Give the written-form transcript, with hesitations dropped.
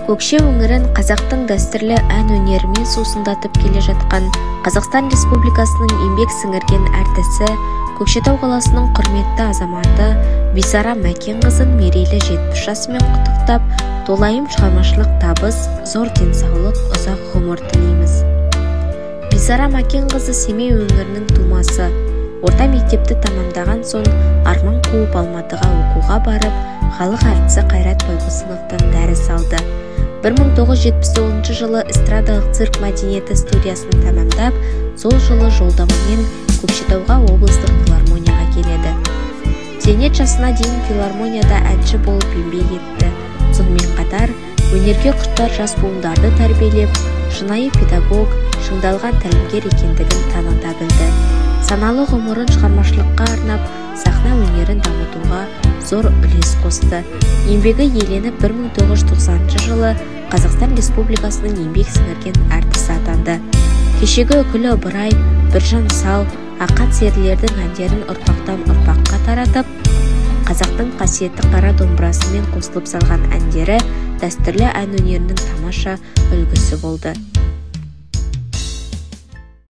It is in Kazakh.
Көкше өңірін қазақтың дәстүрлі ән өнерімен сусындатып келе жатқан Қазақстан Республикасының еңбек сіңірген әртісі, Көкшетау қаласының құрметті азаматы Бисара Мәкенқызын мерейлі 70 жасымен құттықтап, толайым шығармашылық табыс, зор денсаулық, ұзақ ғұмыр тілейміз. Бисара Мәкенқызы Семей өңірінің тумасы. Орта мектепті тамамдаған соң арман қуып Алматыға оқуға барып, халық әртісі Қайрат Байбосыновтан дәріс алды. 1979 жылы эстрадалық цирк мәдениеті студиясын тәмамдап, сол жылы жолдамамен Көкшетауға облыстық филармонияға келеді. Зейнет жасына дейін филармонияда әнші болып еңбек етті. Сонымен қатар, өнерге құштар жас буындарды тәрбиелеп, шынайы педагог, шыңдалған тәлімгер екендігін таныта білді. Саналы ғұмырын шығармашылыққа арнап, сахна өнерін дамытуға зор үлес қосты. Еңбегі еленіп 1990 жылы Қазақстан Республикасының еңбек сіңірген әртісі атанды. Кешегі Үкілі Ыбырай, Біржан Сал, Ақан серілердің әндерін ұрпақтан ұрпаққа таратып, қазақтың қасиетті қара домбырасымен қосылып салған әндері дәстүрлі ән өнерінің тамаша үлгісі болды.